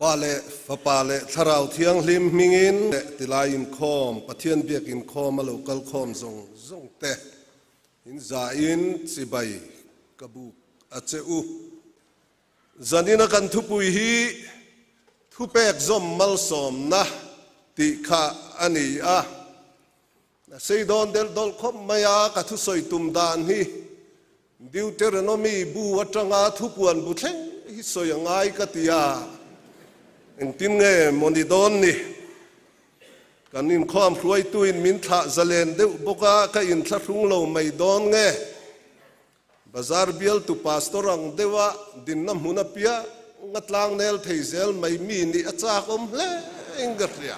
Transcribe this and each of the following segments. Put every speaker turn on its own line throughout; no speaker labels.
Pa leh Fapa leh Thlarau Thianghlim hmingin leh tilai inkhawm, Pathian biak inkhawm a lo kal khawm zawng zawng te in zahin chibai ka buk a che u. Zanina kan thupui hi Thupek Zawm Malsawmna tih kha a ni a. A sei dawn delh dawlh khawp mai a, ka thusawi tum dan hi Deuteronomy bu atanga thupuan bu thleng hi sawi a ngai ka ti a, engtin nge maw ni dawn ni? Kan inkhawm hruaituin min thlah zalen deuh bawk a, ka inthlahrung lo mai dawn nge? Bazar bialtu pastor ang deuha dinna hmun apiang a tlangnel thei zel mai mi nih a chak awm hle in ka hria.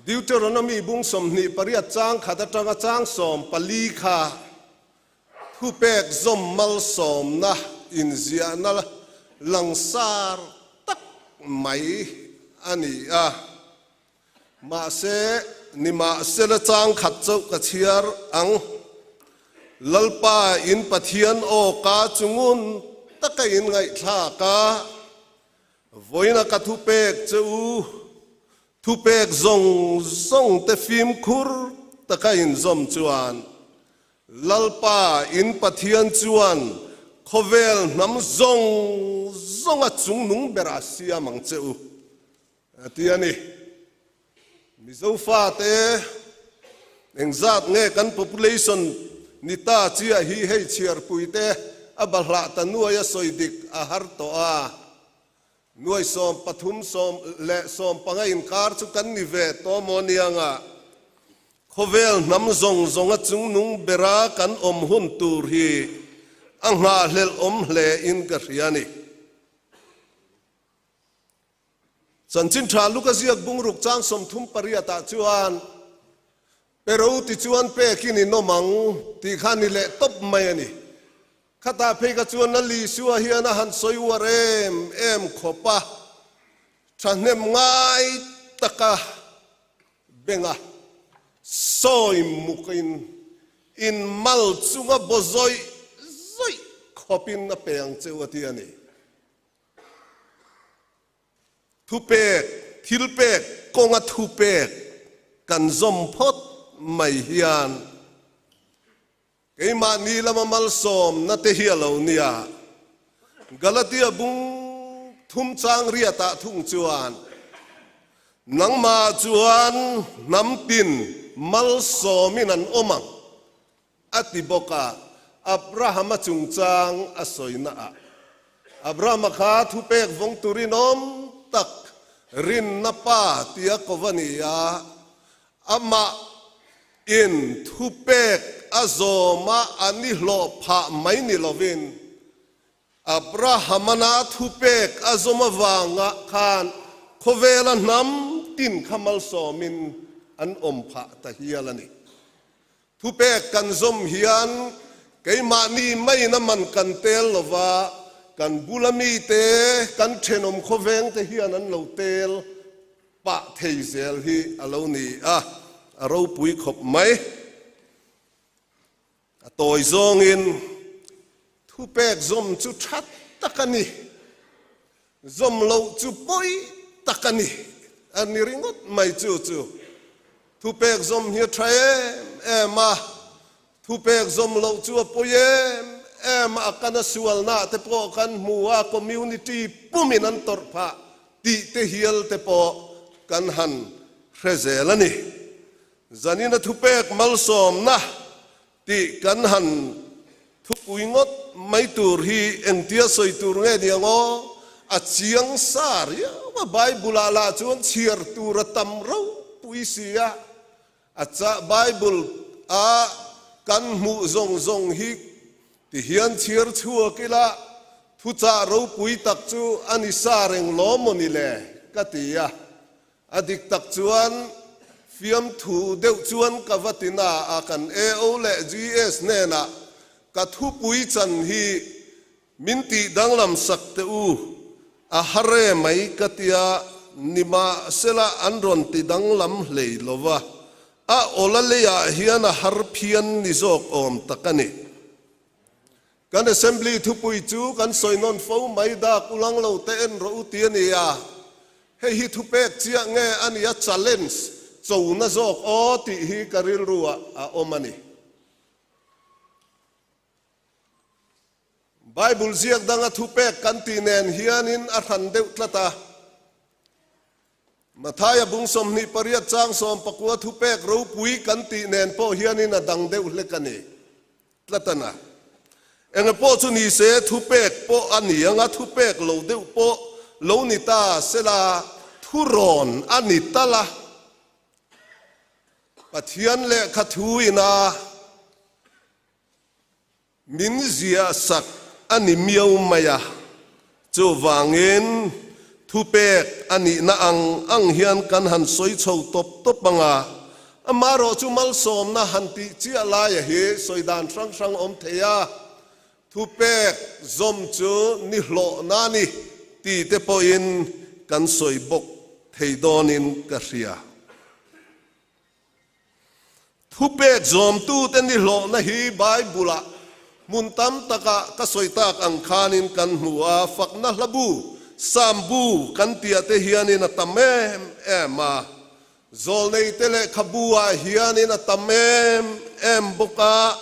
Deuteronomy bung 28 chang khat atanga chang 14 kha thupek zawm malsawmna inziahna langsar tak mai a ni a. Mahse, nimahsela chang khat chauh ka chhiar ang. Lalpa in Pathian aw ka chu ngun taka in ngaihthlak a, vawiina ka thupek che u, thupek zawng zawng te fimkhur taka inzawm chuan Lalpa in Pathian chuan khawvel hnam zawng zawnga chungnung berah siam ang che u, a ti a ni. Mizo fate engzat nge kan population ni ta chiah hi hei chhiarpui te a bahlah ta nuai a sawi dik a har tawh a. Nuai 13 leh 15 inkar chu kan ni ve tawh maw nianga khawvel hnam zawng zawnga chungnung bera kan awm hun tur hi a nghahhlelh awm hle in ka hria ni. Chanchin tha Luka ziak bungruk chang 38 ah chuan Pero ti chuan pekin in awm ang tih kha ni leh tawp mai a ni. Khatah phei kha chuan Lal Isua hian a han sawi uar em em khawp a, thahnem ngai taka benga sawi mukin in mal chunga baw zawih zawih khawpin a pe ang che u a ti a ni. Thupek, thilpek kawnga thupek kan zawm phawt mai hian keimahni lama malsawmna te hi a lo nia. Galatia bung thum chang riatah thung chuan nangmah chuan hnam tin malsawmin an awm ang a ti bawk a, Abrahama chungchang a sawina ah. Abrahama kha thupek vawng turin awm tak rinna pa tia ko va ni a, amah in thupek a zawm a a ni hlawh phah mai ni lovin Abrahamana thupek a zawm avanga khan khawvela hnam tin kha malsawmin an awm phah ta hial a ni. Thupek kan zawm hian keimahni maiin a man kan tel lova, kan bula mite, kan thenawm khawvengte hian an lo tel pah thei zel hi a lo ni a, a ropui khawp mai. A tawi zawngin thupek zawm chu tha tak a ni, zawm loh chu pawi tak a ni a ni ringawt mai chu chu. Thupek zawm hi a tha em em a, thupek zawm loh chu a pawi em em a, a kana sualna te pawh kan hmu a, community pumin an tawrh phah tih te hial te pawh kan han hre zel a ni. Zanina thupek malsawmna tih kan han thupui ngawt mai tur hi engtia sawi tur nge ni ang aw? A chiang sa riau a, Bible ah lah chuan chhiar tur a tam ropui si a, a chah Bible a kan hmuh zawng zawng hi ti hian chhiar chhuak ila thuchah ropui tak chu a ni sa reng lawm maw ni le ka ti a. A dik tak chuan fiamthu deuh chuan ka va ti na a, kan AO leh GS hnenah ka thupui chan hi min tih danglam sak teh u, a har e mai ka tia, nimahsela an rawn ti danglam hlei lo va. A awla leiah hian a har phian ni zawk awm tak a ni. Kan Assembly thupui chu kan sawi nawn fo mai dak ulang lo te en rawh u ti a ni a, hei hi thupek chiah nge a nia challenge chona zawk aw tih hi ka rilru ah a awm a ni. Bible ziak danga thupek kan tih nen hianin a hran deuh tlat a. Mathaia bung 28 chang 19 thupek ropui kan tih nen pawh hianin a dang deuh hlek a ni. Tlatana. Enge pawh chu ni se thupek pawh a ni anga thupek lo deuh pawh lo ni ta sela thurawn a ni tal a. Pathian lehkha thu ina Min ziahsak a ni miau mai a, chuvangin thupek a nihna ang ang hian kan han sawi chho tawp tawp ang a, amaherawhchu malsawmna han tih chiah laia hi sawi dan hrang hrang awm thei a, thupek zawm chu ni hlawhna a ni ti te pawhin kan sawi bawk thei dawnin ka hria. Thupek zawmtute ni hlawhna hi Bible-ah hmun tam takah ka sawi tak ang khanin kan hmu a, fakna hla bu, Psalm bu kan tihah te hianin a tam em em a, zawlneite lehkhabu-ah hianin a tam em em bawk a.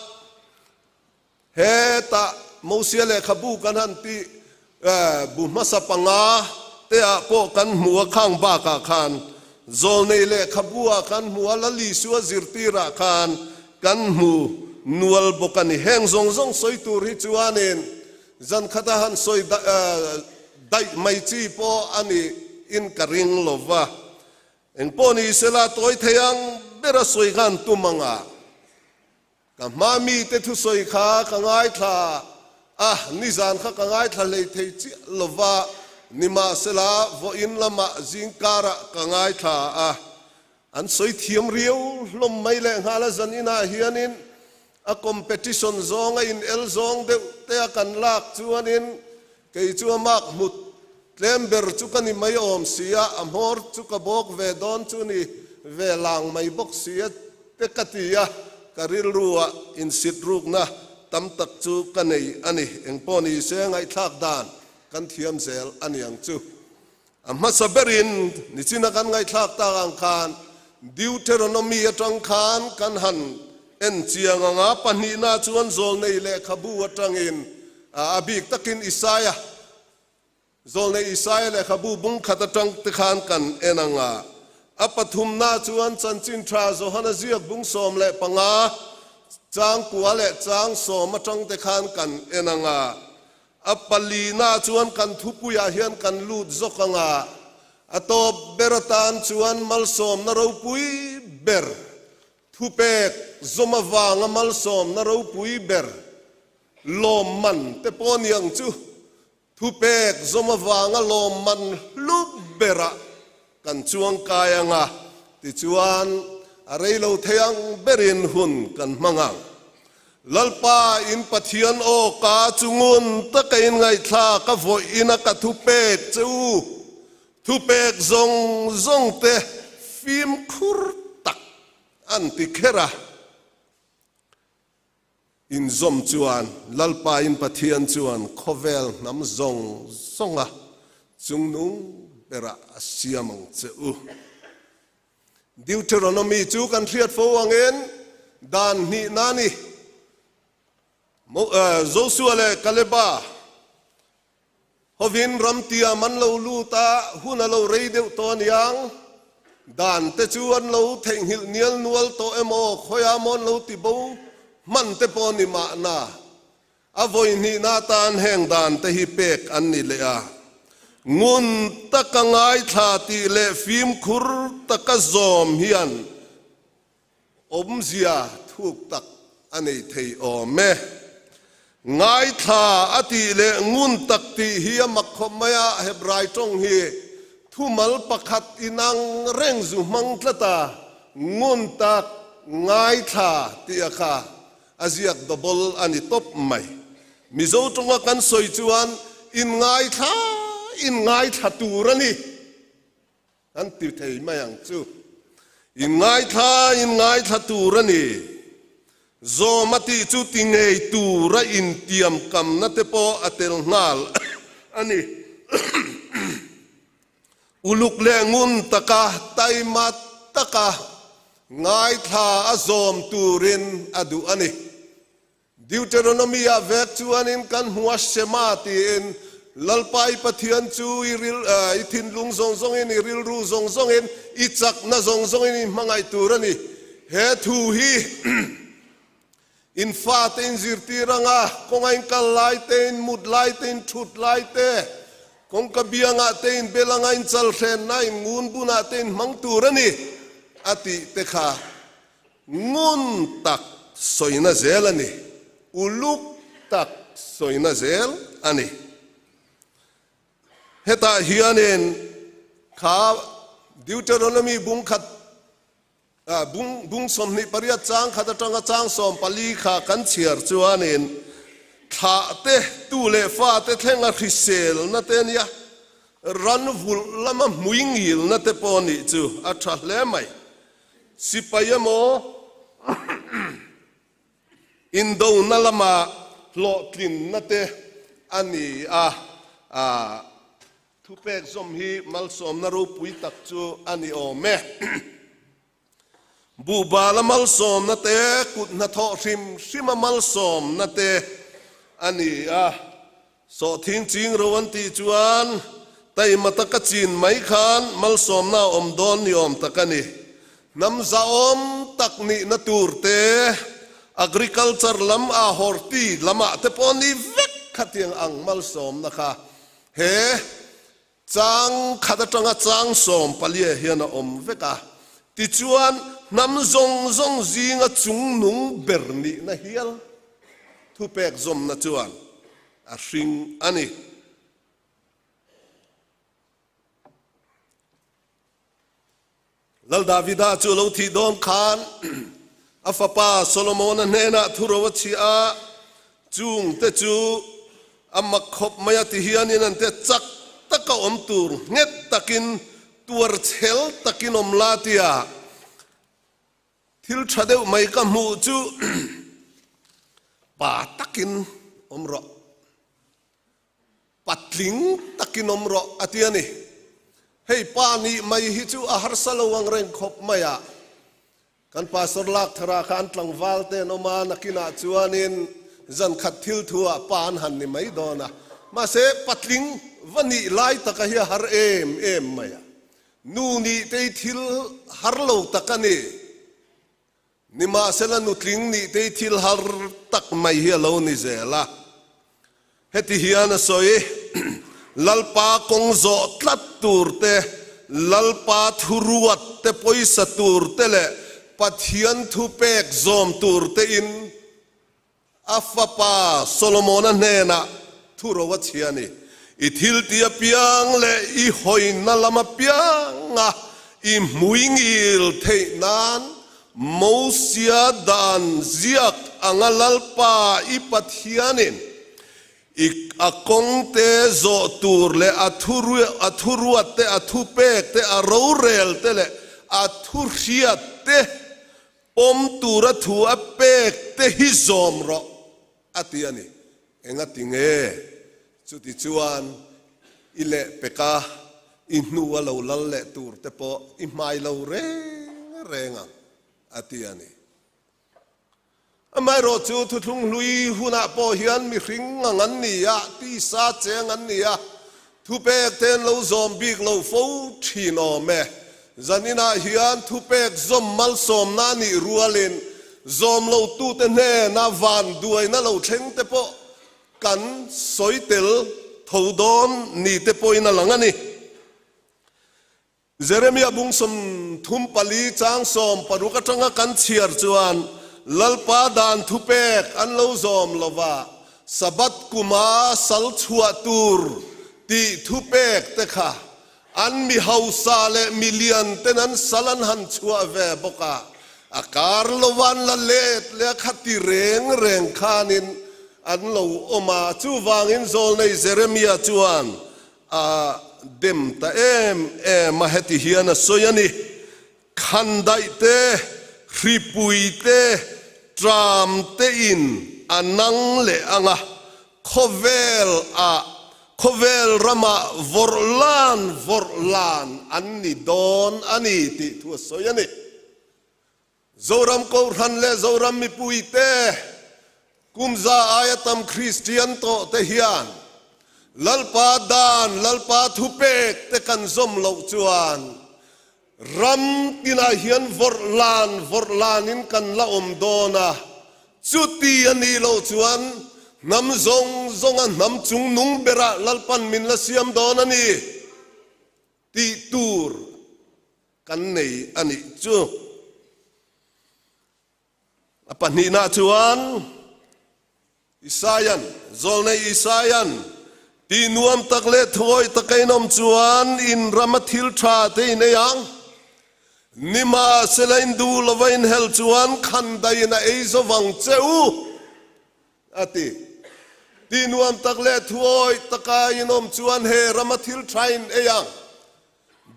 Hetah Mosia lehkhabu kan han tih bu hmasa panga te ah pawh kan hmu a, khang bakah khan zawlnei lehkhabu ah kan hmu a, Lal Isua zirtir ah khan kan hmu nual bawk a ni. Heng zawng zawng sawi tur hi chuanin zan khata han sawi daih mai chi pawh a ni in ka ring lo va. Engpawh ni sela tawi thei ang bera sawi khan tum ang a. Ka hma mite thusawi kha ka ngaithla a, nizan kha ka ngaithla hlei thei chiah lova, nimahsela vawiin lamah zingkarah ka ngaithla a, an sawi thiam riau hlawm mai lehnghal a, zan inah hianin a competition zawng a in el zawng deuh te a kan lak chuanin kei chu a mark hmut tlem ber chu ka ni mai awm si a, a hmawr chu ka bawk ve dawn chu ni ve lang mai bawk si a. Te ka ti a, ka rilruah insit rukna tam tak chu ka nei a ni. Engpawh ni se ngaihthlak dan kan thiam zel a ni ang chu. A hmasa berin nichina kan ngaihthlak tak ang khan Deuteronomy atang khan kan han en chiang ang a, pahnihna chuan Zawlnei lehkhabu atangin a bik takin Isaia Zawlnei Isaia lehkhabu bung khat atang te khan kan en ang a, a pathumna chuan Chanchin Tha Johana ziak bung 15, chang kua leh chang sawm atang te khan kan en ang a, a palina chuan kan thupuiah hian kan lut zawk ang a, a tawp ber atan chuan malsawmna ropui ber, thupek zawm avanga malsawmna ropui ber lawmman te pawh ni ang chu. Thupek zawm avanga lawmman hlu berah kan chuang kai ang a, tichuan a rei lo thei ang berin hun kan hmang ang. Lalpa in Pathian aw ka chu ngun taka in ngaihthlak a vawi ina ka thupek che u. Thupek zawng zawng te fimkhur tak an ti kher a. Inzawm chuan Lalpain Pathian chuan khawvel hnam zawng zawnga chungnung berah a siam ang che u. Deuteronomy chu kan hriat fo angin dan hnihna a ni. Josua leh Kaleba Hovin ramtiam an lo lut a, hun a lo rei deuh tawh aniang. Dan te chu an lo theihnghilh nial nual tawh emaw, khawiah maw an lo ti bo hman te pawh ni mahna. A vawi hnihna atan heng dan te hi pek an ni leh a. Ngun taka ngaithla tih leh fimkhur taka zawm hian Awmzia thuk tak a nei thei awm e. Ngaithla a tih leh ngun tak tih hi a mak khawp mai a, Hebrai tawng hi thumal pakhat inang reng zu hmang tlat a, ngun tak, ngaithla tih a kha a ziak double a ni tawp mai. Mizo tawnga kan sawi chuan inngaithla inngaithla tur a ni. An ti thei mai ang chu. In ngaithla in ngaithla tur a ni. Zawm a tih chu ti ngei tura intiamkamna te pawh a tel nghal a ni. Uluk leh ngun taka, taima taka ngaithla a zawm turin a duh a ni. Deuteronomy-ah vek chuanin kan hmu a Shema tiin, Lalpa i Pathian chu i ril, i thinlung zawng zawngin, i rilru zawng zawngin, i chakna zawng zawngin i hmangaih tur a ni. He thu hi in fate in zirtir anga, kawnga in kal lai te, in mut lai te, in thut lai te, kawngka biangah te, in bel anga in chalhrenna, in ngun bunah te in hmang tur a ni, a tih te kha. Ngun tak sawina zel a ni. Uluk tak sawina zel a ni. Hetah hianin kha Deuteronomy bung khat bung bung 28 chang khat atanga chang 14 kha kan chhiar chuanin thlahte tu leh fate thlenga hriselna te a nia, ran vulh lama hmui ngilna te pawh nih chu a tha hle mai. Sipai emaw indona lama hlawhtlinna te a ni a, thupek zawm hi malsawmna ropui tak chu a ni awm e. Buhbala malsawmna te, kut hnathawh hrim hrima malsawmna te a ni a. Sawhthing ching ro an tih chuan taima taka chin mai khan malsawmna a awm dawn ni awm tak a ni. Hnam zahawm tak nihna tur te, agriculture lam a horti lamah te pawh ni vek khatiang ang malsawmna kha he Chang khat atanga chang 14 hian a awm vek a, tichuan hnam zawng zawng zinga chungnung ber nihna hial thupek zawmna chuan a hring a ni. Lal Davida chu a lo thih dawn khan a fapa Solomona hnenah thuro a chhiah a, chungte chu a mak khawp mai a ti hianin an te chak taka awm tur nghet takin tuar chhel takin awm la tia thil tha deuh mai ka hmuh chu pa takin awm rawh. Patling takin awm rawh a ti a ni. Hei pa nih mai hi chu a harsa lo ang reng khawp mai a. Kan pastor lak thara kha an tlangval te an awm a, nakinah chuanin zan khat thil thu ah pa an han ni mai dawn a. Mahse patling va nih lai taka hi a har em em mai a. Nu nih te hi thil har lo tak a ni. Nimahsela nutling nih te hi thil har tak mai hi a lo ni zel a. Heti hian a sawi, Lalpa kawng zawh tlat tur te, Lalpa thuruat te pawisa tur te leh Pathian thupek zawm tur tein A fapa Solomona hnenah thuro a chhia a ni. I thilti apiang leh i hawina lam apianga i hmui ngil theih nan Mosia dan ziak anga Lalpa i Pathianin i a kawngte zawh tur leh a thuruat te, a thupek te, a rorel te leh a thuhriat te Pawm tura thu a pek te hi zawm rawh, a ti a ni. Enga ti nge? Chuti chuan i leh pek a, i hnu a lo lal leh tur te pawh i hmai lo reng reng ang, a ti a ni. Amaherawhchu thuthlung hlui hunah pawh hian mihring ngang an ni a, tisa cheng an ni a, Thupek te an lo zawm bik lo fo thin awm e. Zaninah hian thupek zawm malsawmna a nih rualin zawm lotute hnena vanduaina lo thleng te pawh kan sawi tel tho dawn ni te pawhin a lang a ni. Jeremia bung 34 chang 16 atanga kan chhiar chuan, Lalpa dan thupek an lo zawm lo va, Sabbath kuma sal chhuah tur tih thupek te kha an mi hausa leh mi lian ten an sal an han chhuah ve bawk a, a kar lova an la let leh a kha ti reng reng khanin an lo awm a. Chuvangin zawlnei Jeremia chuan A dem ta em em a, heti hian a sawi a ni. Khandaih te, hripui te, tram te in a nang leh ang a, khawvel ah, khawvel ramah vawrh lan vawrh lan an ni dawn a ni tih thu a sawi a ni. Zoram Kohhran leh Zoram mipuite, kum za aia tam Kristian tawh te hian Lalpa dan, Lalpa thupek te kan zawm loh chuan ram tinah hian vawrh lan vawrh lanin kan la awm dawn a, chuti a nih loh chuan hnam zawng zawnga hnam chungnung berah Lalpan min la siam dawn a ni tih tur kan nei a nih chu. A pahnihna chuan Isaian, Zawlnei Isaian, Tih nuam tak leh thuawih taka in awm chuan in rama thil tha te in ei ang. Nimahsela in duh lova in hel chuan khandaiin a ei zo vang che u, a ti. Tih nuam tak leh thuawih taka in awm chuan he rama thil tha in ei ang.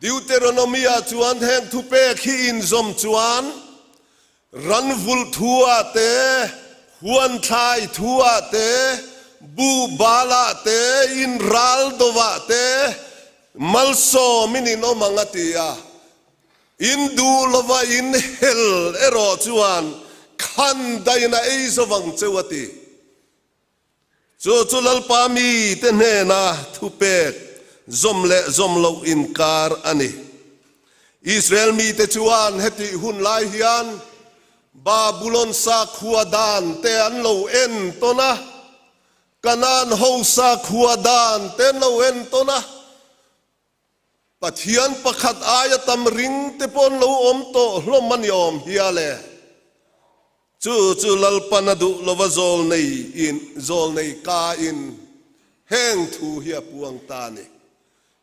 Deuteronomy-ah chuan heng thupek hi inzawm chuan ran vulh thu-ah te, huan thlai thu-ah te, buh balah te, in ral dovah te malsawmin in awm ang a ti a. In duh lova in hel erawh chuan khan dain a ei zo vang cheu a ti. Chu chu Lalpa mite hnena thupek zawm leh zawm loh inkar a ni. Israel mite chuan hetih hun lai hian Babulon sakhua dan te an lo entawn a, Kanaan ho sakhua dan te an lo entawn a, Pathian pakhat aia tam ring te pawh an lo awm tawh hlawm a ni awm hial e. Chu chu Lalpan a duh lova zawlnei in zawlnei ka in heng thu hi a puang ta a ni.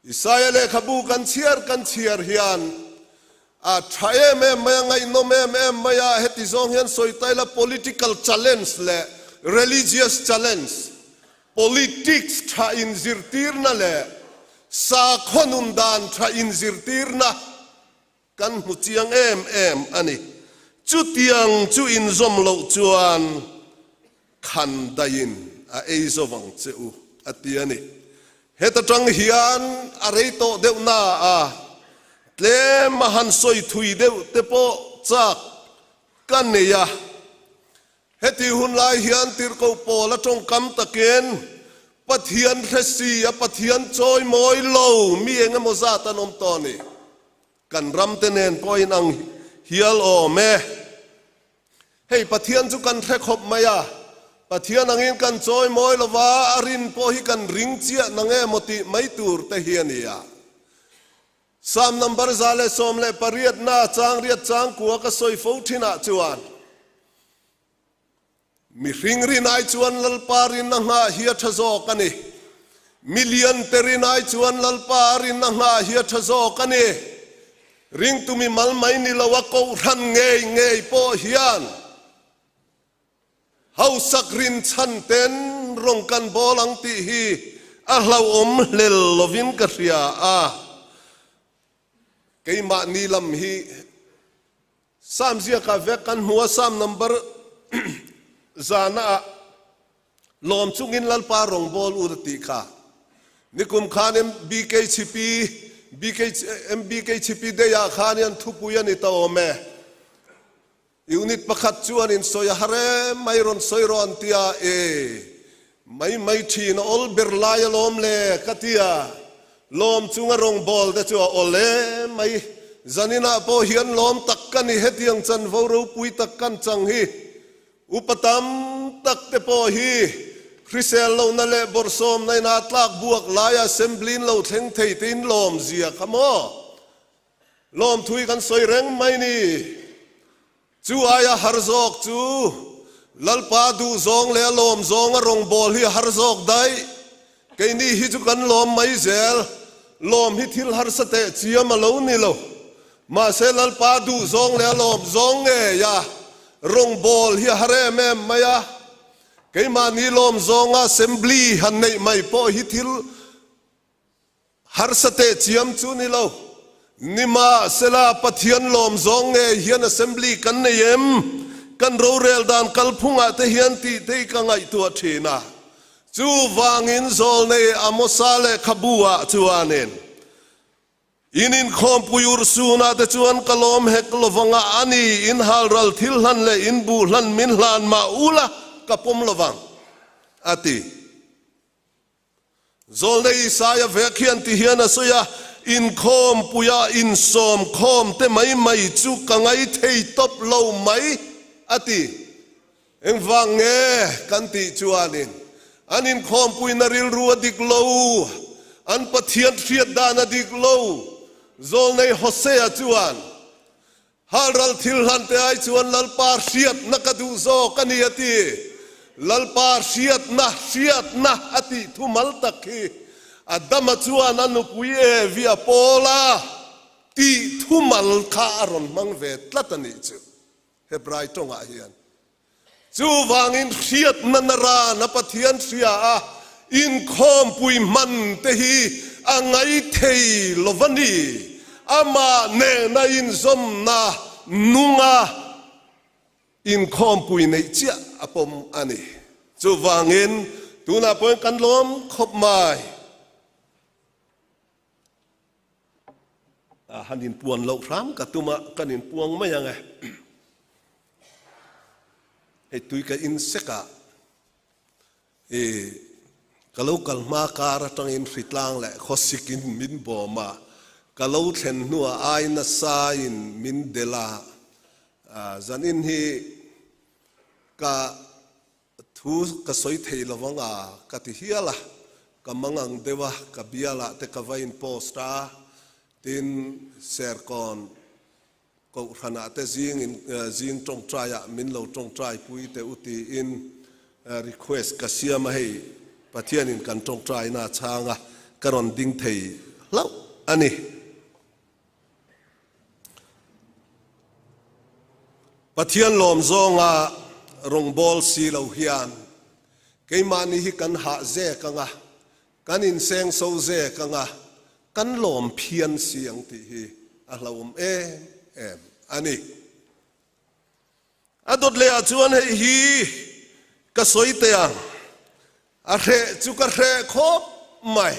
Isaia lehkhabu kan chhiar kan chhiar hian a tha em em mai a, ngaihnawm em em mai a, heti zawng hian sawi ta ila political challenge leh religious challenge Politics tha inzirtirna leh sakhaw nun dan tha inzirtirna kan hmu chiang em em a ni. Chutiang chu inzawm loh chuan khan daiin a ei zo vang che u a ti a ni. Heta tang hian a rei tawh deuh na a, tlem a han sawi thui deuh te pawh chak ka nei a. Heti hun lai hian tirhkoh pawl a tawngkam takin Pathian hre si a Pathian chawi mawi lo mi eng emaw zat an awm tawh a ni. Kan ram te nen pawh in ang hial awm e. Hei Pathian chu kan hre khawp mai a, Pathian angin kan chawi mawi lo va, a rin pawh hi kan ring chiah nang emaw tih mai tur te hi a ni a. Psalm number 118 na chang riat chang kua ka sawi fo thinah chuan, Mihring rin ai chuan Lalpa rin a nghah hi a tha zawk a ni. Milian te rin ai chuan Lalpa a rin a nghah hi a tha zawk a ni. Ringtu mi mal mai ni lo a kohhran ngei ngei pawh hian hausak rin chhan ten rawng kan bawl ang tih hi a hlauhawm hlel lovin ka hria a. Keimahni lam hi Psalm ziakah vek kan hmu a, Psalm number zana ah lawm chungin Lalpa rawngbawl ur a tih kha. Nikum khan MBKCP, MBKCP Day ah khan hian thupui a ni ta awm e. Unit pakhat chuan in sawi a har em mai rawn sawi rawh an ti a, e mai mai thin a awl ber lai alawm le ka ti a, lawm chunga rawngbawl te chu a awl em mai, zaninah pawh hian lawm tak ka ni hetiang chanvo ropui tak kan chang hi, upa tam tak te pawh hi hrisel lohna leh bawrhsawmna ina tlak buak laia assembly in lo thleng thei te in lawm zia kha maw? Lawmthui kan sawi reng mai ni. Chu aia har zawk chu Lalpa duhzawng leh a lawmzawng a rawngbâwl hi a har zawk daih. Keini hi chu kan lawm mai zel. Lawm hi thil harsa teh chiam a lo ni lo. Mahse Lalpa duhzawng leh a lawmzawng ngei a rawngbâwl hi a har em em mai a. Keimahni lawmzawnga assembly han neih mai pawh hi thil Harsa teh chiam chu ni lo. Nimahsela, Pathian lawm zawng nge hian Assembly kan nei em? Kan rorel dan kalphungah te hian tih te hi ka ngaihtuah thin a. Chuvangin zawlnei Amosa lehkhabu ah chuanin, In inkhawmpui urhsunah te chuan ka lawm hek lovang a, ani in halral thil hlan leh in buh hlan min hlan mah ula ka pawm lovang, a ti. Zawlnei Isaia vek hian ti hian a sawi a, Inkhawmpuia insawm khawm te mai mai chu ka ngai thei tawp lo mai, a ti. Engvang nge kan tih chuanin an inkhawmpuina rilru a dik lo, an Pathian hriat dan a dik lo. Zawlnei Hosea chuan, Halral thil hlante ai chuan Lalpa hriatna ka duh zawk a ni a ti. Lalpa hriatna, hriatna a tih thumal tak hi Adama chuan a nupui Evi a pawl a tih thumal kha a rawn hmang ve tlat a nih chu. Hebrai tawngah hian. Chuvangin hriatna naran a Pathian hria a inkhawmpui hman te hi a ngai thei lo va ni. Amah nena inzawmna nunga inkhawmpui neih chiah a pawm a ni. Chuvangin tunah pawhin kan lawm khawp mai. Han inpuan loh hram ka tum a, kan inpuang mai ang e. Hei tui ka in sek a, i ka lo kal hma kar atangin hritlang leh khawsikin min bawm a, ka lo thlen hnuah ai nasa in min delh a, zanin hi ka Thu ka sawi thei lo vang a, ka ti hial a, ka mangang deuh a, ka bialah te ka va in post a, tin Serkawn Kohhranah te zing in zing tawngtaiah min lo tawngtai pui teh u tiin request ka siam a, hei Pathianin kan tawngtaina a chhang a, ka rawn ding thei hlauh a ni. Pathian lawm zawnga rawngbâwl si lo hian keimahni hi kan hah zêk ang a, kan insengso zêk ang a, kan lawm phian si ang tih hi a hlauhawm êm êm a ni. A dawt lehah chuan hei hi ka sawi teh ang, a hreh chu ka hreh khawp mai,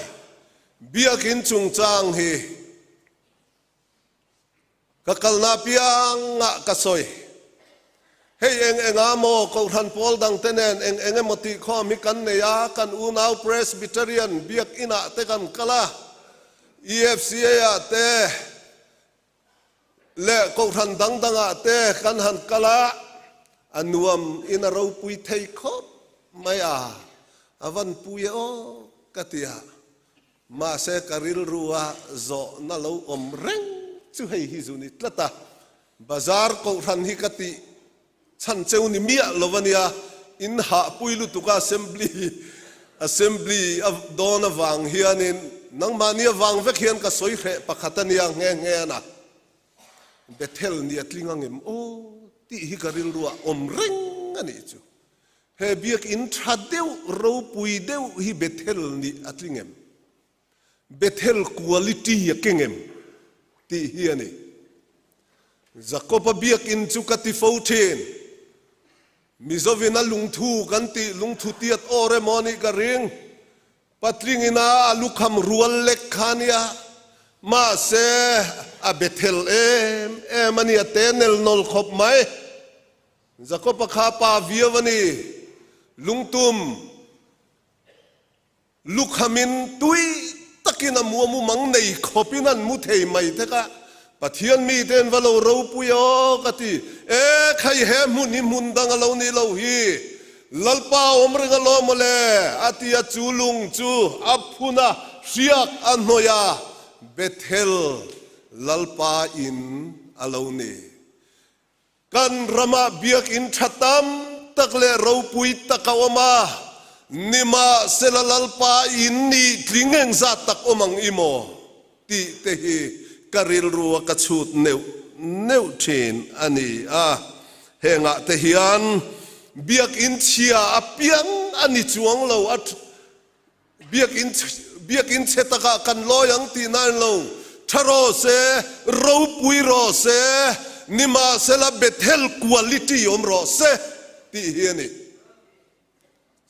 biakin chungchang hi ka kalna apiangah ka sawi. Hei eng enga maw Kohhran pawl dangte nen eng eng emaw tih khawm hi kan nei a, kan unau Presbyterian biakinah te kan kal a, EFCA-ah te, leh kohhran dang dangah te kan han kal a, a nuam in a ropui thei khawp mai a, a van pui e aw ka ti a, mahse ka rilru a zawhna lo awm reng chu hei hi zu ni tlat a, bazar kohhran hi ka tih Chhan cheu ni miah lo a nia, in hahpui lutuk a assembly assembly a dawn avang hianin nangmahni avang vek hian ka sawi hreh pakhat a nia nghe nghe a na. Bethel ni a tling angem aw tih hi ka rilruah awm reng a nih chu. He biakinn tha deuh ropui deuh hi Bethel ni a tling em? Bethel quality a keng em? tih hi a ni. Jakob-a biakinn chu ka ti fo thin. Mizovin a lungthu kan tih lungthu tiat awr emaw anih ka ring. Patling ina a lukham rual lek kha ania. Mahse, a Bethel em em a ni, a te nel nawl khawp mai. Jakob-a kha pa viau a ni. Lungtum. Lukhamin tui takin a mu a mumang nei khawpin an mu thei mai thek a, Pathian mite an va lo ropui aw ka ti. E khai he hmun hi hmun dang a lo nih loh hi, Lalpa awm reng alawm mawle a ti a, chu lung chu a phun a, hriak a hnawih a, Bethel Lalpa in a lo ni. Kan ramah biakinn tha tam tak leh ropui tak a awm a, nimahsela Lalpa in nih tling engzat tak awm ang i maw? tih te hi ka rilru a ka chhut neuh neuh thin a ni a. Hengah te hian biakinn chhia apiang a ni chuang lo a. Biakinn biakinn chhe takah kan lawi ang tih nain lo. Tha rawh se, ropui rawh se, nimahsela Bethel quality awm rawh se tih hi a ni.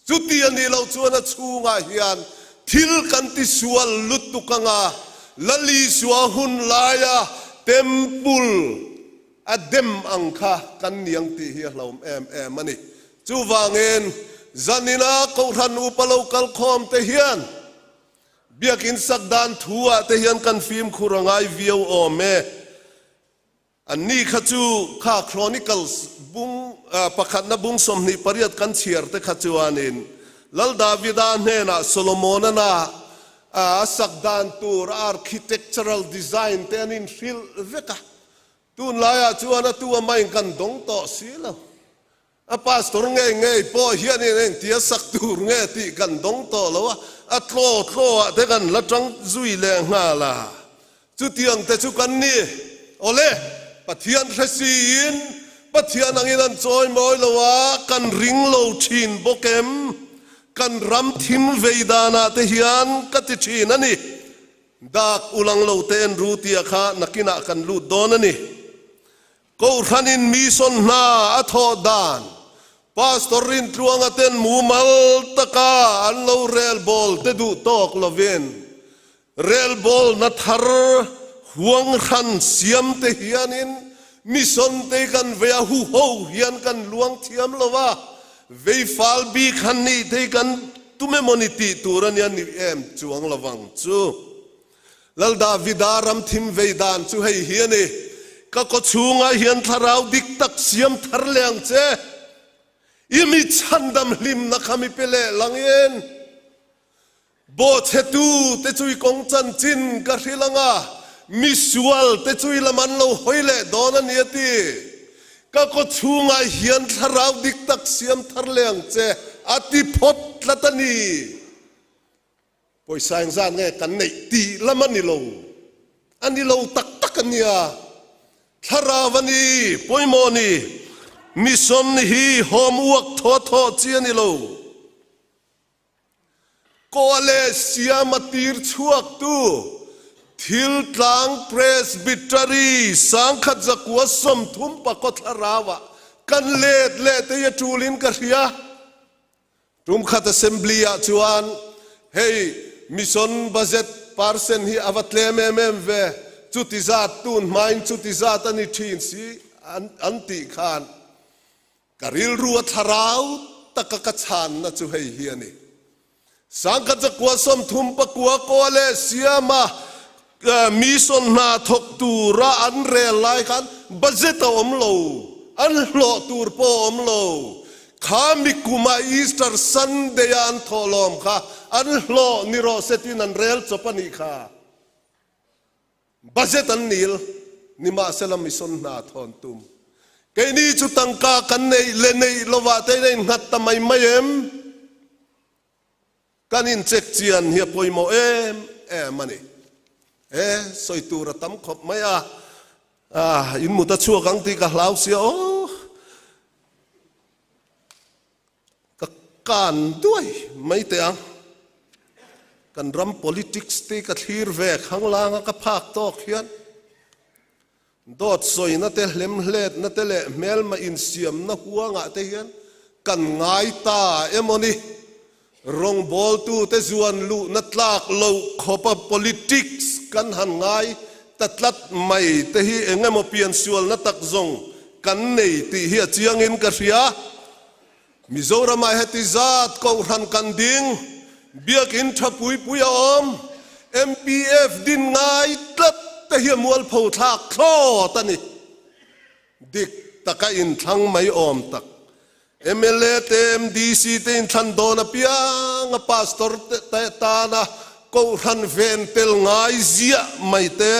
Chuti a nih loh chuan a chhungah hian thil kan tisual lutuk anga Lal Isua hun laia Temple a dem ang kha kan niang tih hi a hlauhawm em em a ni. Chuvangin zanina Kohhran upa lo kal khawm te hian Biakin sak dan thu ah te hian kan fimkhur a ngai viau awm e. Anni kha chu kha Chronicles bung pakhatna bung 28 kan chhiar te kha chuanin Lal Davida hnenah Solomon-ana a sak dan tur architectural design te an inhrilh vek a. Tunlaiah chuan a tu a main kan dawng tawh si lo. A pastor ngei ngei pawh hianin engtia sak tur nge tih kan dawng tawh lo a, a tlaw tlaw ah te kan la tang zui leh nghal a. Chutiang te chu kan ni. Awle, Pathian hre siin Pathian angin an chawi mawi lo a, kan ring lo thin bawk em? Kan ram thim vei danah te hian ka ti thin a ni. Dak ulang lo te en ru tia kha nakinah kan lut dawn a ni. Kohhranin mission hna a thawh dan Pastor Rintluanga ten mumal taka an lo relbawl te duh tawk lovin relbawlna thar huang hran siam te hianin mission te kan vei a huho hian kan luang thiam lo a, vei fal bik han nih thei kan tum emawni tih tur a nia ni em chuang lovang chu. Lal Davida ram thim vei dan chu hei hi a ni, Ka kaw chhungah hian thlarau dik tak siam thar leh ang che. I mi chhandam hlimna kha mi pe leh langin bawhchhetu te chu i kawng chanchin ka hrilh ang a, mi sual te chu i lam an lo hawi leh dawn a ni a ti. Ka kaw chhungah hian thlarau dik tak siam thar leh ang che a ti phawt tlat a ni. Pawisa engzat nge kan neih tih lam a ni lo, a ni lo tak tak a nia. Thlarau a ni, pawimawh a ni. Mission hi homework thaw thaw chi a ni lo. Kaw leh siama tir chhuaktu Thiltlang Presbytery 1934 thlarauah kan let leh te hi a tulin ka hria. Tumkhat Assembly ah chuan hei Mission Budget percent hi a va tlem em em ve, chuti zat tun hmain chuti zat a ni thin si an tih khan ka rilru a thlarau taka ka chhanna chu hei hi a ni. 1939 kaw leh siama Mission hna thawk tura an rel lai khan budget a awm lo, an hlawh tur pawh a awm lo. Kha mi kuma Easter Sunday a an thawh lawm kha an hlawh ni rawh se tiin an rel chawp a nih kha. Budget an nil, nimahsela mission hna thawn tum. Keini chu tangka kan neih leh neih lovah te in a innghat ta mai mai em? Kan incheck chian hi a pawimawh em em a ni. E, sawi tur a tam khawp mai a, ah, in mut a chhuak ang tih ka hlau sia aw. Ka kan duai mai teh ang. Kan ram politics te ka thlir ve khanglang a ka phak tawk hian Dawt sawina te, hlemhletna te leh hmelma insiamna huangah te hian kan ngai ta emaw ni? Rawngbawltute zuan luhna tlak loh khawpa politics kan han ngai ta tlat mai te hi eng emaw piansualna tak zawng kan nei tih hi a chiangin ka hria. Mizoramah heti zat Kohhran kan ding, Biakinn tha pui pui a awm, MPF din ngai tlat te hi a mualpho thlak thlawt a ni. Dik taka inthlang mai awm tak. Mla te, MDC te inthlan dawn apiang a Pastor te tana Kohhran ven tel ngai ziah mai te.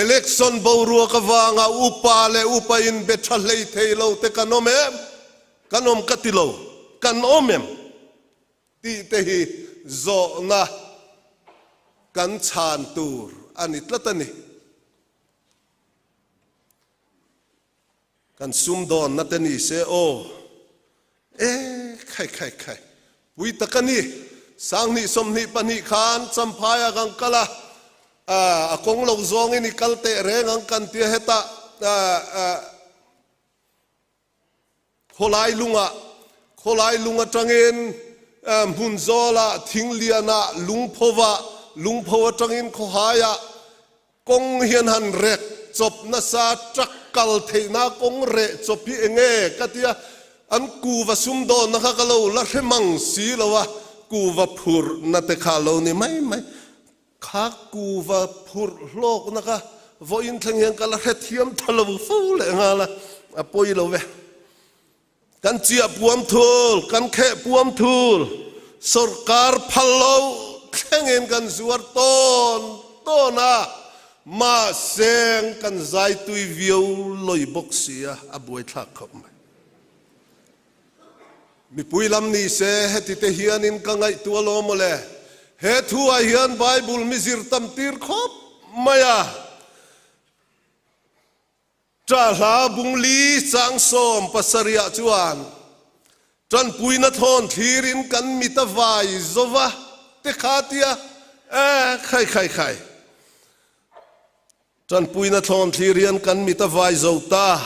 Election boruak avanga upa leh upa in be tha hlei thei lo te kan awm em? Kan awm ka ti lo, kan awm em? Tih te hi zawhna kan chhan tur a ni tlat a ni. Kan sumdawnna te ni se aw. E khai khai khai. Pui tak a ni. 2022 khan Champhai ah kan kal a. A kawng lo zawngin i kal teh reng ang kan tia hetah khawlai lungah khawlai lung atangin hmun zawlah thing lianah lungphovah lungpho atangin khawhaiah kawng hian han rek chawp nasa truck kal theihna kawng reh chawp hi enge ka tia an kuva sumdawnna kha ka lo la hre mang si lo a kuva phurhna te kha lo ni mai mai. Kha kuva phurh hlawkna kha vawiin thleng hian ka la hrethiam tha lo fo leh nghal a, a pawi lo ve. Kan chiah puam thul, kan kheh puam thul, sawrkar phal lo thlengin kan zuar tawn tawn a, mahse kan zai tui viau lawi bawk si a, a buaithlak khawp mai. Mipui lam ni se heti te hianin ka ngaihtuah lo mawle. He thu ah hian Bible mi zir tam tir khawp mai a. Ṭah hla bungli chang 70 ah chuan ṭanpuina thawn thlirin kan mit a vai zova te kha tia eh khai khai khai. Ṭanpuina thlawn thlir hian kan mit a vai zo ta.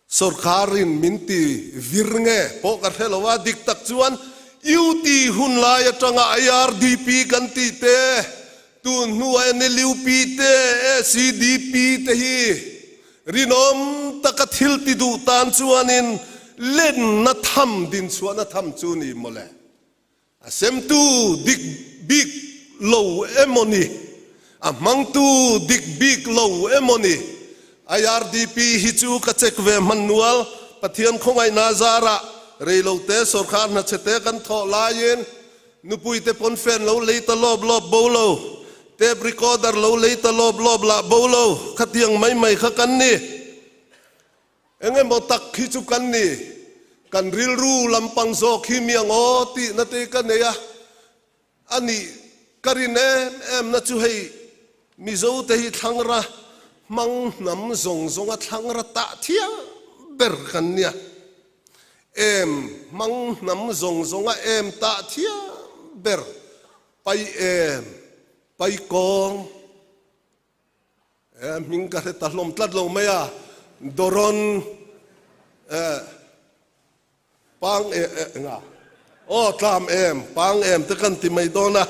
Sawrkarin min ti vir nge pawh ka hre lo a, dik tak chuan UT hun lai aṭanga IRDP kan tih te, tun hnua NLUP te, ACDP te hi rinawm taka thil ti duh tan chuanin lenna tham dinchhuahna tham chu ni mawle. A semtu dik bik lo emaw ni? A hmangtu dik bik lo emaw ni? IRDP hi chu ka check ve hman nual, Pathian khawngaihna zarah reilote sawrkar hnachhete kan thawh laiin nupuite pawn fan lo lei ta lawp lawp bo lo, tape recorder lo lei ta lawp lawp lah bo lo, khatiang mai mai kha kan ni. Eng emaw tak hi chu kan ni, kan rilru lampang zawk hi mi ang aw tihna te ka nei a, a nih ka rin em em na chu hei Mizo te hi thlangra hmang hnam zawng zawnga thlangra tah thiam ber kan nia, em hmang hnam zawng zawnga em tah thiam ber pai em pai kawng. Eh, hming ka hre ta hlawm tlat lo mai a, Doron eh, pang e eh, nga aw tlam em pang em te kan ti mai dawn a,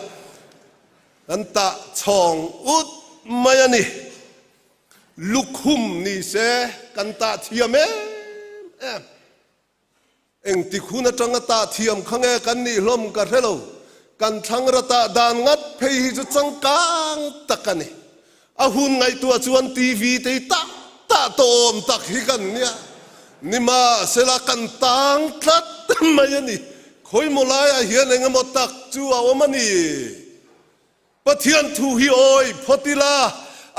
kan tah chhawng ut mai a ni. Lukhum ni se kan tah thiam em em. Engtik hun atanga tah thiam kha nge kan nih hlawm ka hre lo. Kan thlangra tah dan ngat phei hi chu changkang tak a ni. A hun ngaihtuah chuan TV te hi tah tah tawm tak hi kan nia. Nimahsela kan tang tlat mai a ni. Khawimaw laiah hian engemaw tak chu a awm a ni. Pathian thu hi awi phawt ila,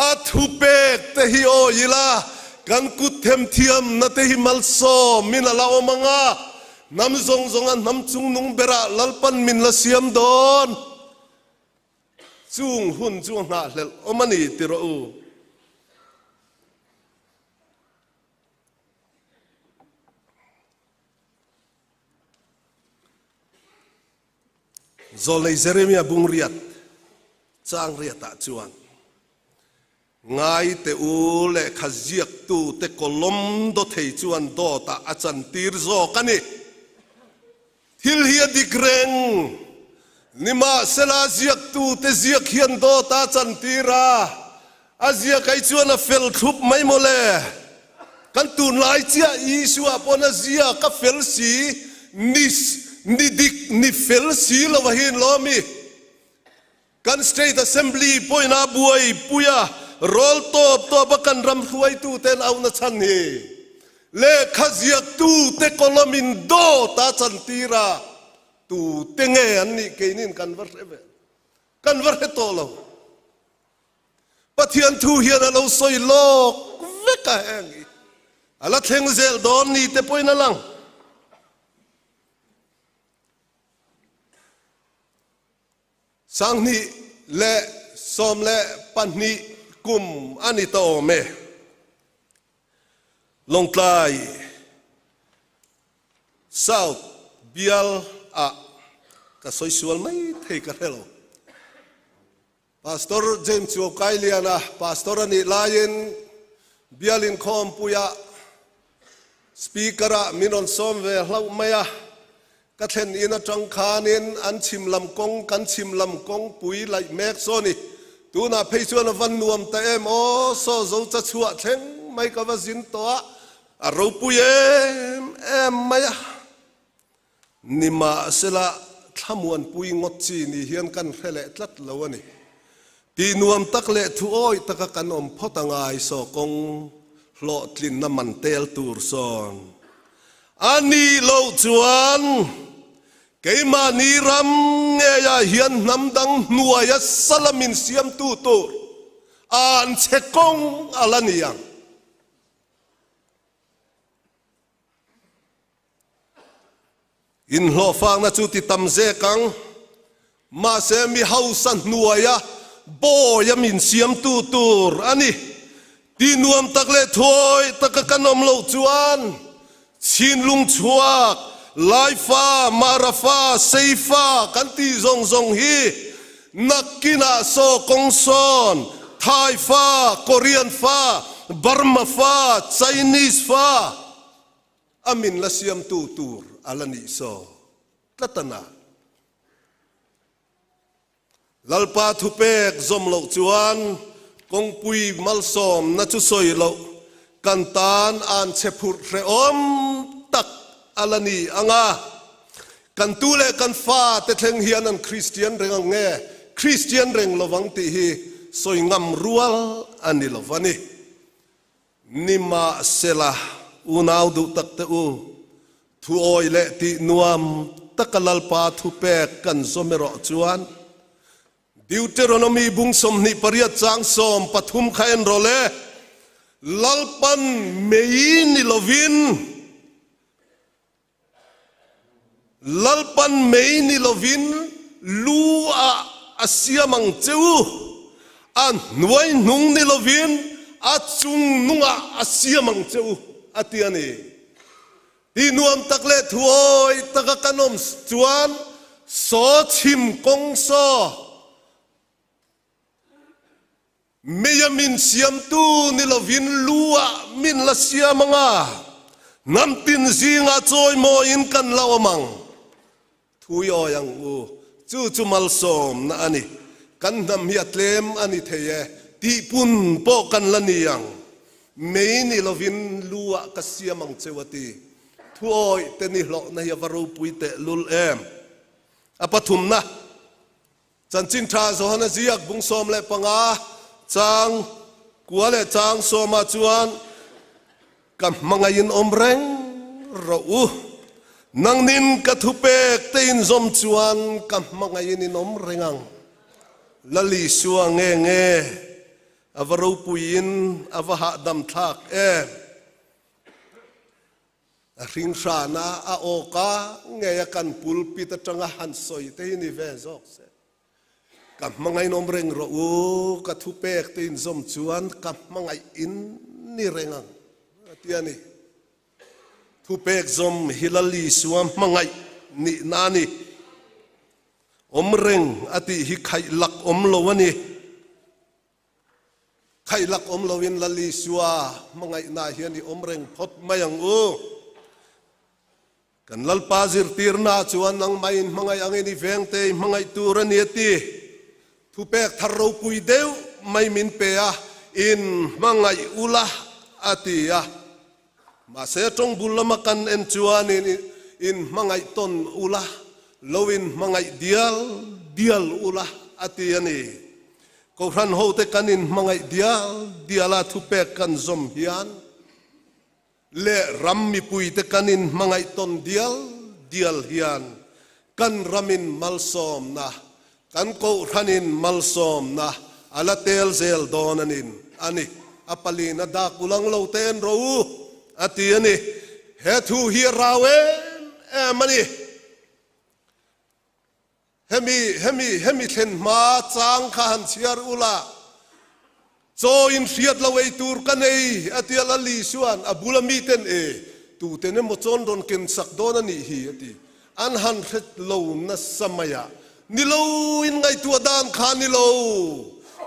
a thupek te hi awi ila, kan kut themthiamna te hi malsawmin a la awm ang a, hnam zawng zawnga hnam chungnung berah Lalpan min la siam dawn. Chung hun chu a nghahhlelh awm a ni ti rawh u. Zawlei Jeremia bung riat chang riatah chuan, Ngai teh u, lehkha ziaktute kawlawm dawthei chuan dawtah a chantir zawk a ni. Thil hi a dik reng. Nimahsela ziaktute ziak hian dawtah a chantir a, a ziak ai chuan a fel thlup mai mawle. Kan tunlai chiah Isua pawn a ziak a fel si, ni ni dik ni fel si lo a hin lo ami? Kan State Assembly pawhin a buaipui a, rawl tawp tawp a kan ram hruaitu ten auhna chhan hi lehkha ziaktu te column in dawt a chantir a, tu te nge an nih keinin kan va hre ve, kan va hre tawh lo. Pathian thu hian a lo sawi lawk vek a heng hi a la thleng zel dawn ni te pawhin a lang. 2012 kum a ni ta awm e. Lawngtlai South bial ah ka sawi sual mai thei ka hre lo. Pastor James Chuaukailiana Pastor a nih laiin Bial inkhawmpuiah Speaker-ah min rawn sawm ve hlauh mai a, ka thlen in atang khanin an chhim lam kawng kan chhim lam kawngpui laih mek saw ni. Tunah phei chuan a va nuam ta em aw, saw zo cha chhuah thleng mai ka va zin tawh a, a ropui em em mai a. Nimahsela, thlamuanpui ngawt chi ni hian kan hre leh tlat lo a ni. Tih nuam tak leh thu awih taka kan awm phawt a ngai saw kawng hlawhtlinna man tel tur sawn a nih loh chuan keimahni ram ngeiah hian hnam dang hnuaia sala min siamtu tur an chhe kawng a la ni ang. Inhlawhfakna chu ti tam zek ang. Mahse mi hausa hnuaia bawi a min siamtu tur a ni. Ti nuam tak leh thuawi taka kan awm loh chuan Chhinlung chhuak, Laifa, Marafa, Seifa kan tih zawng zawng hi nakinah saw kawng sawn, Thaifa, Korean fa, Burma fa, Chinese fa, A min la siamtu tur a la nih saw tlat a na. Lalpa thupek zawm loh chuan kawngpui malsawmna chu sawi loh kan tan an chhe phurh hrehawm tak a la ni ang a. Kan tu leh kan fa te thleng hian an Kristian reng ang nge Kristian reng lovang tih hi sawi ngam rual a ni lo va ni. Nimahsela, unau duh tak te u, thuawi leh tih nuam taka Lalpa thupek kan zawm erawh chuan, Deuteronomy bung 28 chang 13 kha en rawh le, Lalpan mei ni lovin, Lalpan mei ni lovin lu ah a siam ang che u, a hnuai hnung ni lovin a chung nungah a siam ang che u, a ti a ni. Ti nuam tak leh thuawi taka kan awm chuan saw chhim kawng saw, Meia min siamtu ni lovin lu ah min la siam ang a, hnam tin zingah chawimawiin kan la awm ang. Thui awi ang u, chu chu malsawmna a ni. Kan hnam hi a tlem a ni thei e, tihpun pawh kan la ni ang. Mei ni lovin lu ah ka siam ang cheu a ti. Thuawi te ni hlawhna hi a va ropui tehlul em. A pathumna. Chanchin Tha Johana ziak bung 15 chang kua leh chang sawmah chuan, Ka hmangaihin awm reng rawh u, nangnin ka thupek te inzawm chuan ka hmangaihin in awm reng ang. Lal Isua nge nge a va ropuiin a va hahdam thlak em? A hringhrana a awka ngei a kan pulpit atanga han sawi te hi ni ve zawk se. Ka hmangainawm reng rawh u, ka thupek te inzawm chuan ka hmangaih in ni reng ang, a ti a ni. Thupek zawm hi Lal Isua hmangaih nihna a ni. Awm reng a tih hi khaihlak awm lo a ni. Khailak awm loin Lal Isua hmangaihna hian i awm reng phawt mai ang u. Kan Lalpa zirtirna chuan nangmah in hmangaih angin i vengte i hmangaih tur a ni a ti. Thupek thar ropui deuh mai min pe a, in hmangaih ula a ti a. Mahse tawng bul lama kan en chuan in in hmangaih tawn ula, lo in hmangaih dial dial ula a ti a ni. Kohhran hote kan in hmangaih dial dial a thupek kan zawm hian leh ram mipuite kan in hmangaih tawn dial dial hian kan ramin malsawmna, kan kohhranin malsawmna a la tel zel dawn a nin a ni. A palin a dak ulang lo te en rawh u, a ti a ni. He thu hi a rau em em a ni. Hemi, hemi, hemi thlen hma chang kha han chhiar ula, Chaw in hriat lo ei tur ka nei, a ti a, Lal Isua'n a bula miten e, tuten emaw chawn rawn ken sak dawn a nih hi, a ti. An han hre lo nasa mai a, ni lo in ngaihtuah dan kha ni lo.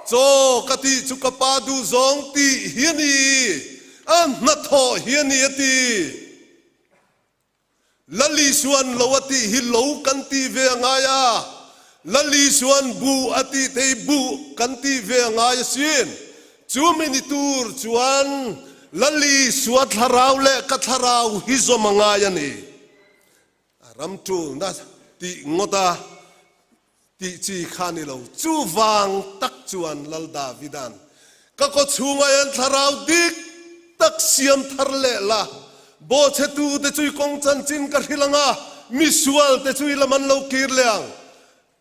Chaw ka tih chu ka Pa duhzawng tih hi a ni, a hnathawh hi a ni a ti. Lal Isuan lo a tih hi lo kan tih ve a ngai a, Lal Isuan buh a tih te hi buh kan tih ve a ngai asin. Chumi ni tur chuan Lal Isua thlarau leh ka thlarau hi zawm a ngai a ni. A ram tulna tih ngawt a tih chi kha ni lo. Chuvang tak chuan Lal Davida'n, Ka kaw chhungah hian thlarau dik tak siam thar leh la, bawchhetute chu i kawng chanchin ka hrilh ang a, misualte chu i lam an lo kir leh ang.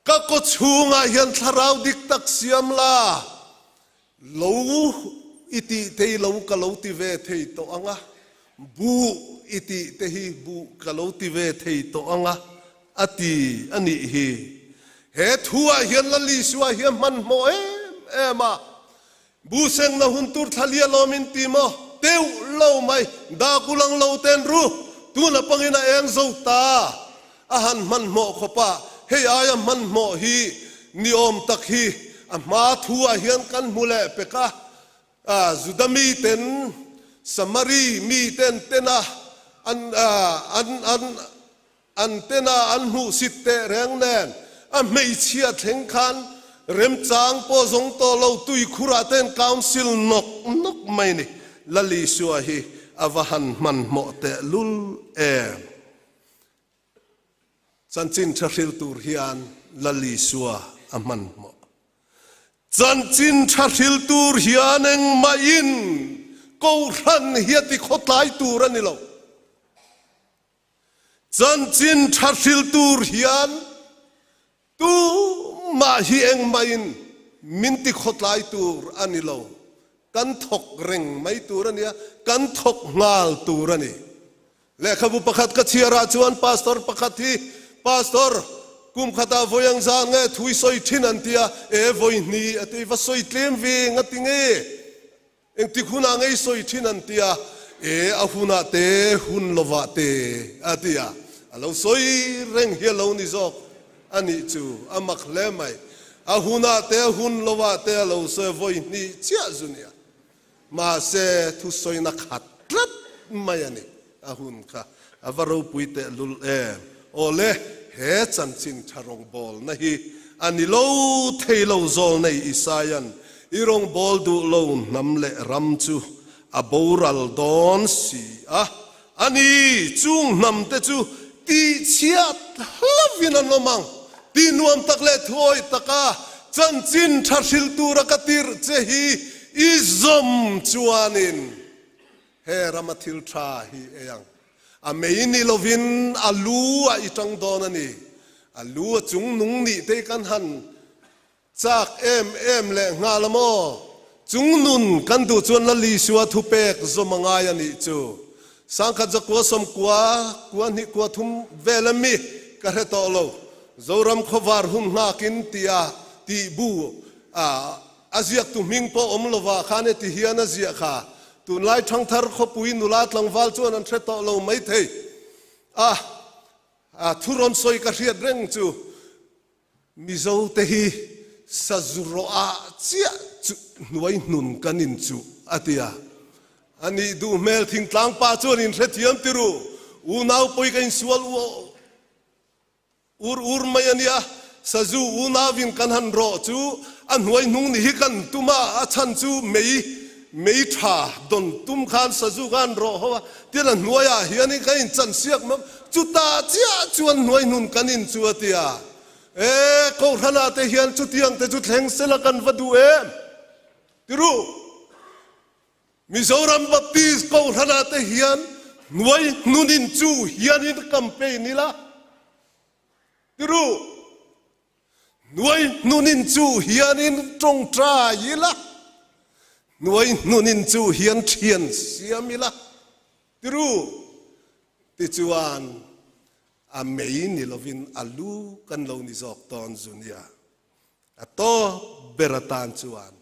Ka kaw chhungah hian thlarau dik tak siam la, lo i tih thei lo ka lo ti ve thei tawh ang a, buh i tih te hi buh ka lo ti ve thei tawh ang a, a ti a nih hi. He thuah hian Lal Isua hi a hmanhmawh em em a, Bu sengna hun tur thla lia lawm in ti maw? Teuh lo mai, dak ulang lo ten ru, tuna pangin a eng zo ta. A han hmanhmawh khawp a, hei aia hmanhmawh hi ni awm tak hi a hma thu ah hian kan hmu leh pek a. Juda mi ten Samari mi ten tena an an an An tena an hmuhsit teh reng nen a hmeichhia thleng khan remchang pawh zawng tawh lo tuikhurah ten council nawk nawk mai ni. Lal Isua hi a va han hmanhmawh teh lul em. Chanchin tha hril tur hian Lal Isua a hmanhmawh. Chanchin tha hril tur hian engmahin Kohhran hi a ti khawtlai tur a ni lo. Chanchin tha hril tur hian tumah hi engmahin min ti khawtlai tur a ni lo. Kan thawk reng mai tur a nia, kan thawk nghal tur a ni. Lehkhabu pakhat ka chhiar ah chuan pastor pakhat hi, Pastor, kum khatah vawi ang zan nge thui sawi thin an ti a, e vawi hnih a ti, va sawi tlem ve nga ti nge? Engtik hunah ngei sawi thin an ti a, e a hunah te hun lovah te a ti a, a lo sawi reng hi a lo ni zawk a nih chu, a mak hle mai. A hunah te a hun lovah te a lo sawi a, vawi hnih chiah zu nia. Mahse thusawina khat tlat mai a ni a hun kha, a va ropui tehlul em. Awle, he chanchin tha rawngbawlna hi a ni lo thei lo zawl nei Isaia'n i rawngbâwl duh lo hnam leh ram chu a boral dawn si a, a ni, chung hnamte chu tihchhiat hlavin an awm ang. Tih nuam tak leh thuawih taka chanchin tha hrilh tura ka tirh che hi i zawm chuanin he rama thil tha hi ei ang. A mei ni lovin a lu a i tang dawn a ni. A lu a chung nung nih te kan han Chak em em leh nghal a maw? Chung nun kan duh chuan Lal Isua thupek zawm a ngai a nih chu. Sangkhat zakua sawmkua, kua hnih kua thum vel a mi ka hre tawh lo. Zoram khawvar hun nghakin tia tih bu a a ziaktu hming pawh awm lova khan heti hian a ziah kha. Tunlai thangthar khawpui nula tlangval chuan an hre tawh lo maithei a, a thu rawn sawi ka hriat reng chu. Mizo te hi sazu rawh ah chiah chu hnuai hnun kan in chuh a ti a. A nih duh hmel thingtlang pa chuan in hrethiam ti ru, unau pawi ka insual ur ur mai a nia, sazu unau in kan han rawh chu a hnuai hnung ni hi kan tum a, a chhan chu mei mei tha dawn tum khan sazu khan rawh ho a, tin a hnuai ah hian in kan inchan siak mai Chutah chiah chuan hnuaihnun kan in chu a ti a, E, Kohhranah te hian chutiang te chu thleng sela kan va duh em? Ti ru. Mizoram Baptist Kohhranah te hian hnuaihnun in chu hianin campaign ila. Ti ru. Hnuaihnun in chu hianin tawngtai ila. Hnuaihnun in chu hian thian siam ila. Ti ru. Tichuan, a mei ni lovin a lu kan lo ni zawk tawn zu nia. A tawp ber atan chuan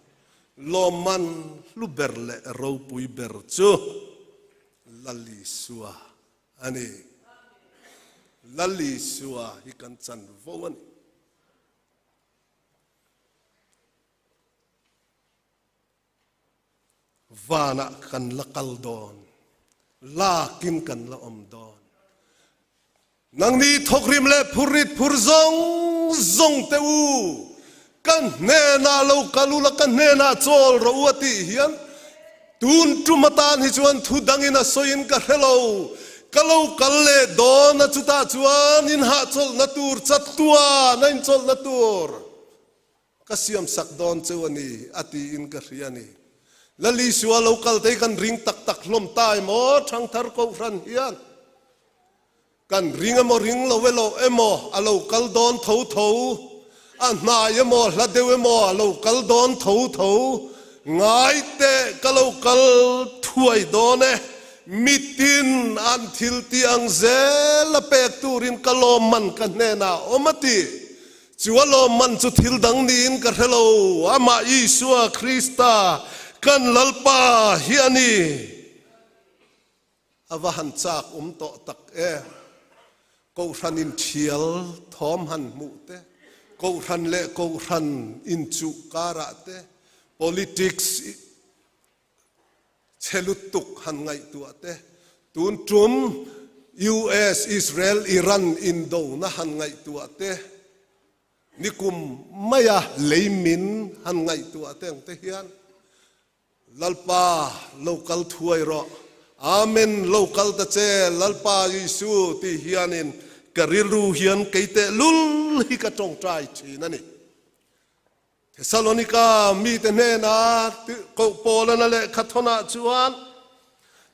lawmman hlu ber leh ropui ber chu Lal Isua a ni. Lal Isua hi kan chanvo a ni. Vanah kan la kal dawn, lakin kan la awm dawn. Nangni thawkrim leh phurrit phur zawng zawng teh u, ka hnenah lo kal ula ka hnenah chawl rawh u a tih hian tun tum atan hi chuan thu dangin a sawiin ka hre lo. Ka lo kal leh dawn a chutah chuan inhahchawlhna tur chatuan a inchawlhna tur Ka siamsak dawn cheu a ni, a tiin ka hria a ni. Lal Isua lo kal te hi kan ring tak tak hlawm ta emaw, Thangthar Kohhran hian kan ring emaw ring lo elo emaw a lo kal dawn tho tho, a hnai emaw hla deuh emaw a lo kal dawn tho tho, ngai teh ka lo kal thuai dawn e, mitin an thil tih ang zel a pek turin ka lawmman ka hnenah awm a ti. Chu a lawmman chu thil dang niin ka hre lo, amah Isua Krista kan Lalpa hi a ni. A va han chak awm tawh tak em! Kohhran inthial thawm han hmuh te, kohhran leh kohhran inchuh karah te, politics Chhe lutuk han ngaihtuah te, tun tum US Israel Iran indona han ngaihtuah te, nikum maia lei min han ngaihtuah te ang te hian Lalpa lo kal thuai rawh, Amen lo kal ta che Lalpa Isu tih hianin ka rilru hian kei tehlul hi ka tawngtai thin a ni. Thesalonika mite hnena koh Paulana lehkha thawnah chuan,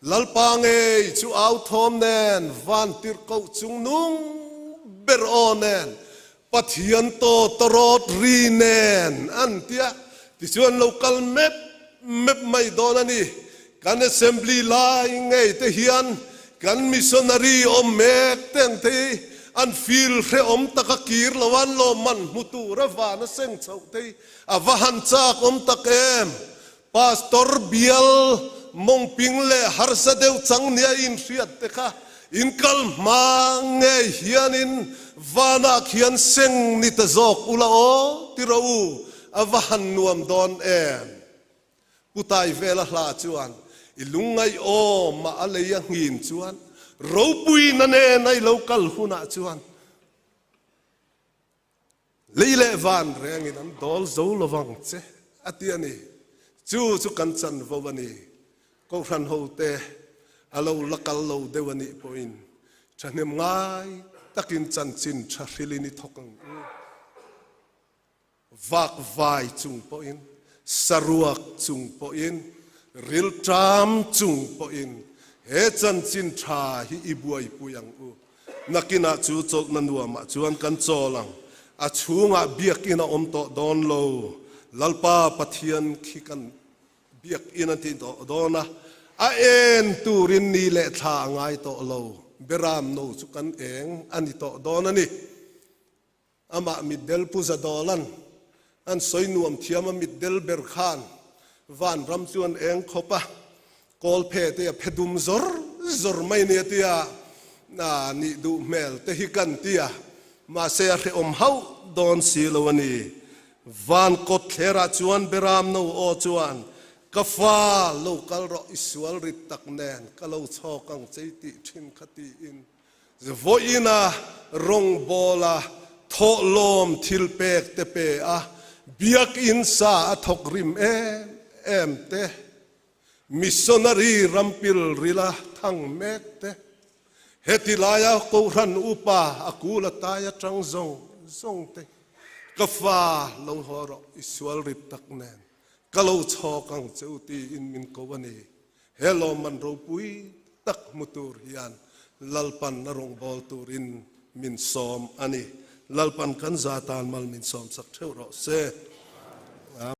Lalpa ngei chu au thawm nen, van tirhkoh chung nung ber aw nen, Pathian taw tawrawt ri nen an ti a, tichuan lo kal mep mep mai dawn a ni. Kan assembly lai ngei te hian kan missionary awm mek te ang te hi an feel hrehawm tak a kir lo a, an lawmman hmu tur a van a seng chhoh te hi a va han chak awm tak em. Pastor bial mawngping leh harsa deuh chang nia inhriat te kha inkal hma ngei hianin vanah khian seng ni ta zawk ula aw ti rawh u, a va han nuam dawn em. Pu Taivela hla chuan, I lungngaih aw mah a lei a nghin chuan, ropuina nen a i lo kal hunah chuan lei leh van rengin an dawl zo lovang che, a ti a ni. Chu chu kan chanvo a ni. Kohhran hote a lo la kal lo deuh a nih pawhin thahnem ngai takin chanchin tha hrilhin i thawk ang u. Vak vai chung pawhin, saruak chung pawhin, rilṭam chung pawhin he chanchin ṭha hi i buaipui ang u. Nakinah chu chawlhna nuamah chuan kan chawl ang. A chhungah biakinn a awm tawh dawn lo. Lalpa Pathian khi kan biakinn a ti tawh dawn a, a en turin ni leh thla a ngai tawh lo. Beram no chu kan eng a ni tawh dawn a ni. Amah mitdel Pu Zadawla'n an sawi nuam thiam a mitdel ber khan vanram chu an eng khawp a, kawlphe te a phe dum zawr zawr mai nia tia nih duh hmel te hi kan ti a, mahse a hrehawm hauh dawn si lo a ni. Van kawt thlerah chuan Beram no aw chuan, Ka fa, lo kal rawh i sual rit tak nen ka lo chhawk ang che i tih thin kha tiin Vawiina rawngbawla thawhlawm thil pek te pe a, biakinn sa a thawk rim em em te, missionary rampil rila thang mek te, heti laia Kohhran upa a kul a tai atang zawng zawng te, ka fa lo haw rawh i sual rit tak nen ka lo chhawk ang che u tiin min ko a ni. He lawmman ropui tak hmu tur hian Lalpan a rawngbâwl turin min sâwm a ni. Lalpan kan za tân mal min sâwmsak theuh rawh se.